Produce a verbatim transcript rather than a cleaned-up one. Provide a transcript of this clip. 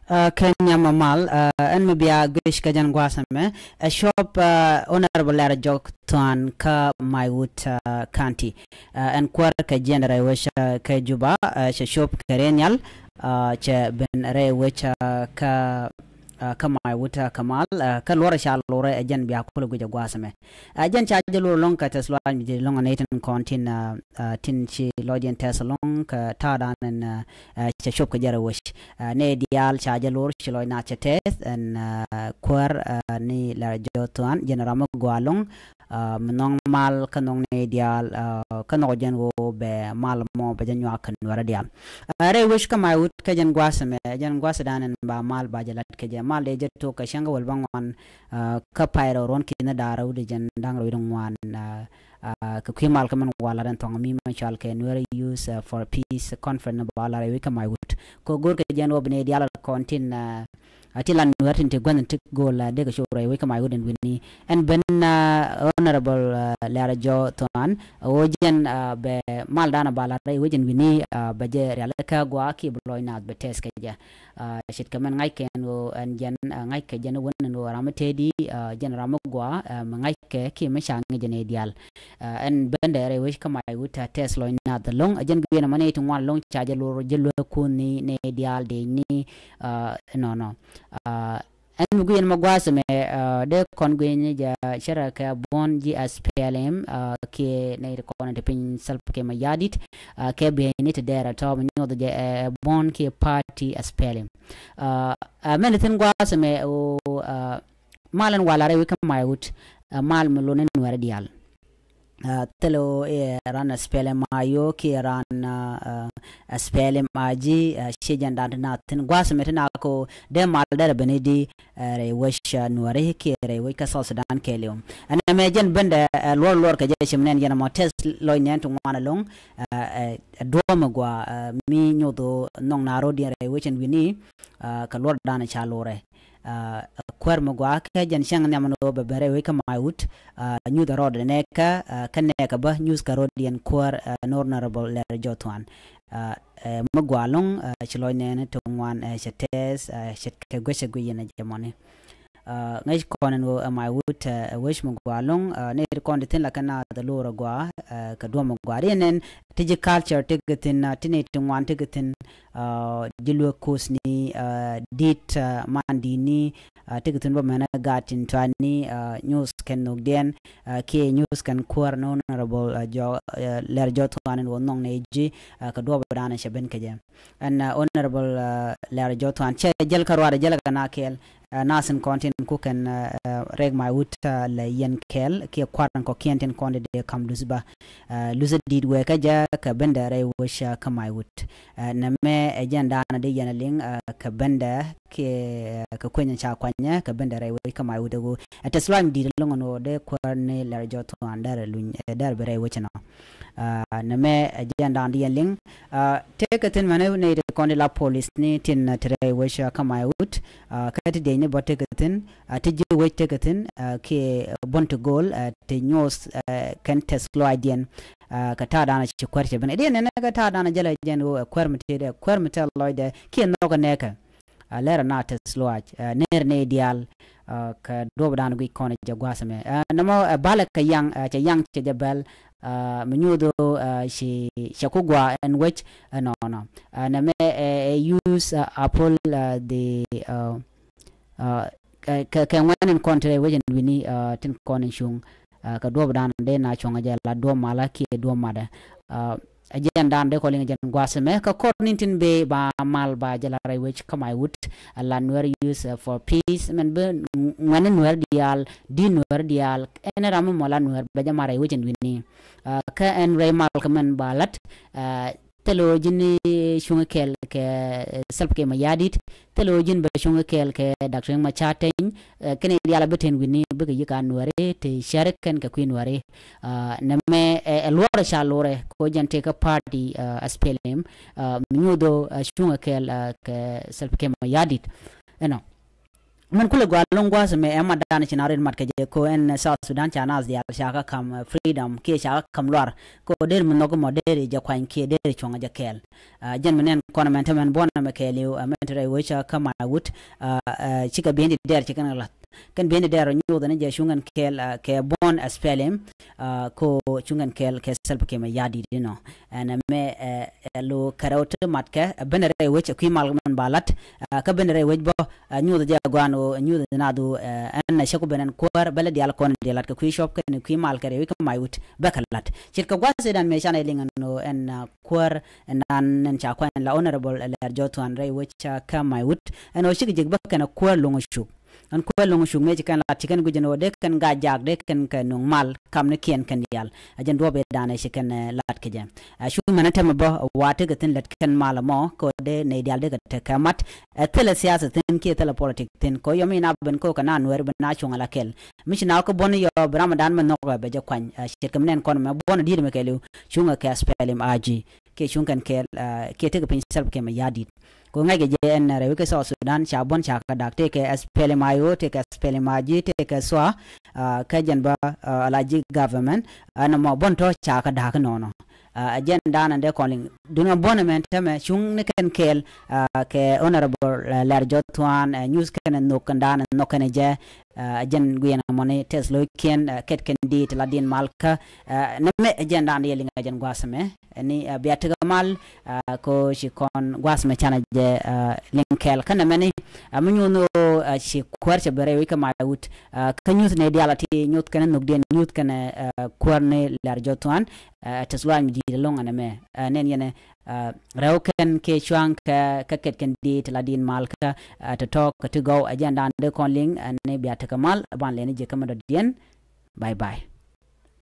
Kɛ nhiam mal ɛn mi bia guic kä jɛn gua̱a̱th ɛmɛ ɛ cop Honorable Lɛr Jɔk Thuan kä Maiwut County. Ɛn kuäär kɛ jiɛn rɛy wec kä Juba cɛ cop kɛ rɛy nhial, cɛ ben rɛy wec kä kä Maiwut kä mal kä luɔr ca lorɛ ɛ jɛn bia kulɛ guic ɛ gua̱a̱th ɛmɛ. Ɛ jɛn ca jɛ lor lɔŋ kɛ tɛth luac mi jɛ lɔŋ ɛ nɛy tin kɔn tin tin ci lɔcdiɛn tɛth lɔŋ kɛ ta̱a̱dan ɛn cɛ cop kɛ jɛ rɛy wec. Nɛy diaal ca jɛ lor ci lɔc naath cɛ tɛth ɛn kuäär ni Lɛr Jɔk Thuan jɛn ram mi gɔaa lɔŋ mi nhɔŋ mal kä nhɔŋ nɛy diaal kä nhɔk jɛn ɣöö bɛ mal mɔ bɛ jɛ nyuak kɛ Nuäärä diaal. Rɛy wec kä Maiwut kä jɛn gua̱a̱th ɛmɛ jɛn gua̱a̱thdan ɛn ba mal ba jɛ lat kɛ jɛ mal dee jɛ tok kɛ cäŋ kä wäl bäŋuan kä pay rɛw ruɔ̱n ki̱n da̱ŋ rɛw di jɛn da̱ŋ rɛw di ŋuan. Kɛ kui̱ mal kä mɛn wa lat ɛn thɔŋ mi mɛ cɔal kɛ Nuer Youth for Peace Conference ni ba lat rɛy wec kä Maiwut. Kɛ go̱r kɛ jɛn wä bi nɛy diaal kɔn tin a ti lan Nuer tin ti gua̱n ti go̱l a dee kɛ cop rɛy wec kä Maiwut ɛn wi̱ni. Ɛn ben Honorable Lɛr Jɔk Thuan a wä jɛn bɛ mal dan a ba lat rɛy wec ɛn wi̱ni bɛ jɛ rial kä gɔaa kiɛ bi lɔc naath bɛ tɛth kɛ jɛ. Ce̱tkɛ mɛn ŋa̱ckɛ ɛn ɣöö ɛn jɛn ŋa̱ckɛ jɛn wän ɛn ɣöö ram mi tëëdi jɛn ram mi gɔaa mi ŋa̱ckɛ kiɛ mi ca ŋi̱c jɛn ɛ diaal. Ɛn bendɛ rɛy wec kä Maiwut a tɛth lɔc naath ɛlɔ̱ŋ ɛ jɛn guiɛn ɛmɔ nɛy ti ŋuan ɛlɔ̱ŋ ca jɛ lor jɛ luäk kun ni nɛy diaal dee ni nɔnɔ. Ɛn mi guiɛn mɛ gua̱a̱th ɛmɛ dee kɔn guiɛn jɛ cärɛ kɛ buɔ̱n ji̱ SPLM kiɛ nɛy ti kɔn ti piny Salva Kiir Mayardit kɛ bieyni ti dɛɛr ɛ tɔ̱ mi nyuɔth jɛ ɛ buɔ̱n kiɛ party SPLM. Mɛn ti thi̱n gua̱a̱th ɛmɛ ɣöö mal ɛn wa lar rɛy wec kä Maiwut mal mi lon ni Nuäärä diaal. Thilɛ ɣöö i̱ ran SPLM IO kiɛ ran SPLM IG ciɛ jɛn dan ti na thi̱n gua̱a̱th ɛmɛ ti na ko dee mal derɛ ben i̱di rɛy wec Nuäärä kiɛ rɛy wec kä South Sudan kɛɛliw. Ɛn ɛmɛ jɛn bendɛ luɔr luɔr kɛ jɛ cim nɛn jɛn ɛmɔ tɛth lɔc nɛn ti ŋuan ɛlɔ̱ŋ ɛ duɔ̱ɔ̱m ɛ gɔaa mi nyoth ɣöö nhɔŋ na ro̱diɛn rɛy wec ɛn wi̱ni kɛ luɔr dan ca lorɛ. Kuäär mi gɔaa kɛ jɛn cäŋ nhiam ni ɣöö bɛ ben rɛy wec kä Maiwut nyuth ɛ rɔɔdɛ nɛɛkä kä nɛɛkä bä nyuth kɛ ro̱diɛn kuäär ni Honorable Lɛr Jɔk Thuan. Mi gɔaa ɛlɔ̱ŋ ci lɔc nɛɛni ti ŋuan cɛ tɛth cɛ kɛ guic cɛ guic yɛn ɛ jɛ mɔni. Ŋäc kɔn ɛn ɣöö ɛ Maiwut ɛ wec mi gɔaa ɛlɔ̱ŋ nɛy ti kɔn ti thi̱n la kɛ naath ɛ lor ɛ gɔaa kɛ duɔ̱ɔ̱m ɛ gɔaa ri ɛn ɛn ti ji̱ culture ti kɛ thi̱n ti nɛy ti ŋuan ti kɛ thi̱n ji̱ luek kuthni di̱t man di̱tni ti kɛ thi̱n bä mɛnɛ gat tin tuani nyuth kɛn nhökdiɛn kiɛ nyuth kɛn kuäär ni Honorable Jɔk Lɛr Jɔk Thuan ɛn ɣöö nhɔŋ nɛy ji̱ kɛ duɔ̱ɔ̱p ɛ dan cɛ ben kɛ jɛ. Ɛn Honorable Lɛr Jɔk Thuan cɛ jäl kä ruaadɛ jäl kɛ na kɛɛl. Nath tin kɔn tin kukɛn rɛk Maiwut lɛ yɛn kɛɛl kiɛ kua̱r in kɔkiɛn tin kɔn dee kam luth ba luth di̱t wee kä jɛ kɛ bendɛ rɛy wec kä Maiwut. Nɛmɛ ɛ jɛn daanɔ dee yɛn liŋ kɛ bendɛ kiɛ kɛ kueny ca kuanyɛ kɛ bendɛ rɛy wec kä Maiwut ɛ ɣöö ɛ tɛth luac mi di̱t loŋ ɛn ɣöö dee kuäär ni Lɛr Jɔk Thuan derɛ luny derɛ bi rɛy wec ɛnɔ. Nɛmɛ ɛ jɛn daanɔ dee yɛn liŋ. Tëëkɛ thi̱n mɛn nɛy ti kɔn di la polisni tin ti rɛy wec kä Maiwut. Kä ti diecni bä tëëkɛ thi̱n ti ji̱ wec tëëkɛ thi̱n kiɛ buɔ̱n ti go̱o̱l ti nyuɔth kɛn tɛth luaacdiɛn. Kɛ ta̱a̱ da̱a̱n ci kuäär cɛ ben idiɛn nɛnɛ kɛ ta̱a̱ da̱a̱n jälɛ jɛn ɣöö ɛ kuäär mi tëëdɛ kuäär mi tɛth lɔcdɛ kiɛ nhɔkɛ nɛɛkɛ. Lɛr ɛ na tɛth luaac ner nɛy diaal kɛ duɔ̱ɔ̱p da̱a̱n guic kɔn jɛ gua̱a̱th ɛmɛ. Nɛmɔ ɛ balɛ kɛ yaŋ cɛ yaŋ cɛ jɛ bɛl mi nyuuth ɣöö ci cɛ ku gɔaa ɛn wec ɛnɔnɔ. Nɛmɛ ɛ use apol the kɛ ŋuɛn in kɔn ti rɛy wec ɛn wi̱ni tin kɔn in cuŋ kɛ duɔ̱ɔ̱p dan dee na cuɔ̱ŋ jɛ la duɔ̱ɔ̱p malä kiɛ duɔ̱ɔ̱p madɛ. Ɛ jɛn dan dee kɔn liŋ jɛn gua̱a̱th ɛmɛ kɛ kɔr ni tin bee ba mal ba jɛ la rɛy wec kä Maiwut. La Nuer Youth for Peace mɛn bi ŋuɛn ni Nuer diaal di Nuer diaal ɛn ram mi mɔ la Nuer bɛ jɛ mal rɛy wec ɛn wi̱ni. Kä ɛn rɛy mal kɛ mɛn ba lat thilɛ ɣöö ji̱n cuŋ kɛɛl kɛ Salva Kiir Mayardit. Thilɛ ɣöö ji̱n bɛ cuŋ kɛɛl kɛ Doctor Riek Machar Teny. Kɛn diaal a bi ten wi̱ni bikɛ yi̱k a Nuɛri ti cäri kɛn kɛ kui̱ Nuɛri. Nɛmɛ ɛ luɔrɛ ca lorɛ kɛ ɣöö jɛn tëëkɛ party SPLM mi nyuuth ɣöö cuŋ kɛɛl kɛ Salva Kiir Mayardit. Ɛnɔ Min kulɛ gɔaa loŋ gua̱a̱th mɛ ɛmɛ dan ci na rit mat kɛ jɛ ko ɛn South Sudan ca nath diaal ca kä kam freedom kiɛ ca kä kam luar ko der mi nhɔk mɔ der jɛ kuany kiɛ der cuɔ̱ŋ jɛ kɛɛl. Jɛn mi nɛn kɔn mɛn te mɛn buɔn mɛ kɛɛliw mɛn te rɛy wec kä ma wut. Cikɛ bi̱i̱n di dɛr ci kɛn lath kɛn bi̱i̱n di dɛr nyuuth ni jɛ cuŋ kɛn kɛɛl kɛ buɔn SPLM. Ko cuŋ kɛn kɛɛl kɛ Salva Kiir mɛ ya̱di̱t inɔ ɛn mɛ lo kɛrɛw te mat kɛ ben rɛy wec kui̱ mal mɛn ba lat. Kä ben rɛy wec bä nyuuth jɛ guan ɣöö nyuuth nath ɣöö ɛn cä ku ben ɛn kuäär bä lɛ diaal kɔn diaal lat kɛ kui̱ cuɔp kɛn kui̱ mal kɛ rɛy wec kä ma wut bä kɛ lat ce̱tkɛ gua̱th ëëdan mëë canɛ liŋ ɛn ɣöö ɛn kuäär ɛn dan ɛn ca kuany la honorable Lɛr Jɔth Thuan rɛy wec kä ma wut ɛn ɣöö cikɛ jek bä kɛn kuäär lo̱ŋ cuk. Ɛn kuäär lo̱ŋ cuk mëë ci kɛn lat ci kɛn guic ɛn ɣöö dee kɛn gac jaak dee kɛn kɛ nuŋ mal kamnikiɛn kɛn diaal. Ɛ jɛn duɔ̱ɔ̱p ëëdan ɛ ci kɛn lat kɛ jɛ. Cu mɛn ɛ tɛmɛ bä wa tekɛ thi̱n lät kɛn mal ɛmɔ kɛ ɣöö dee nɛy diaal dee kɛ tekɛ mat. Ɛ thilɛ siasa thi̱n kiɛ thilɛ politik thi̱n kɛ ɣöö yɔm i̱ na ben kɛ ɣöö kɛ na nuɛɛr ben na cuŋ ala kɛl. Mi ci na wä kä buɔ̱n yɔ bi ramdan mɛ nhɔk ɛ bɛ jɛ kuany. Ce̱tkɛ mi nɛn kɔn mɛ buɔ̱n di̱i̱t mɛ kɛɛliw cuŋɛ kɛ SPLM IG kiɛ cuŋ kɛn kɛɛl. Kiɛ tekɛ piny Salva Kiir mɛ ya̱di̱t. Ko ŋa̱ckɛ jɛ ɛn rɛy wec kä South Sudan ca buɔ̱n ca kɛ dak tekɛ SPLM IO tekɛ SPLM IG tekɛ SSOA. Kä jɛn bä ala ji̱ government ɛn mɔ buɔ̱n tɔ̱ ca kɛ dak nɔnɔ. Ɛ jɛn dan ɛn dee kɔn liŋ duŋ ɛ buɔ̱n ɛmɛn tɛmɛ cuŋ ni kɛn kɛɛl. Kɛ honorable Lɛr Jɔth Thuan nyuth kɛn ɛ nhok kɛn dan ɛ nhok kɛn ɛ jɛ. Ɛ jɛn guiɛn ɛmɔni tɛth lo̱ckiɛn kɛt kɛn di̱i̱t la di̱i̱n mal kä. Nɛmɛ ɛ jɛn dan yɛ liŋ ɛ jɛn gua̱a̱th ɛmɛ ɛni bia tekɛ mal. Ko ci kɔn gua̱a̱th mɛ canɛ jɛ liŋ kɛɛl kä nɛmɛni. Mi nyuth ni ɣöö ci kuäär cɛ ben rɛy wec kä ma wut. Kä nyuth ni diaal a ti nyuth kɛn nhökdiɛn nyuth kɛn kuäär ni Lɛr Jɔth Thuan. Tɛth luaany mi di̱i̱t ɛlɔ̱ŋ ɛn ɛmɛ nɛn yɛn rɛw kɛn kiɛ cua̱ŋ kɛ kɛ kɛt kɛn di̱i̱t la di̱i̱n mal kä. Tɔ̱tɔ̱ kɛ ti gɔw ɛ jɛn dan dee kɔn liŋ ɛni bia tekɛ mal ɛ ban lɛni jɛ kä mɛ dɔ̱diɛn. Bye bye.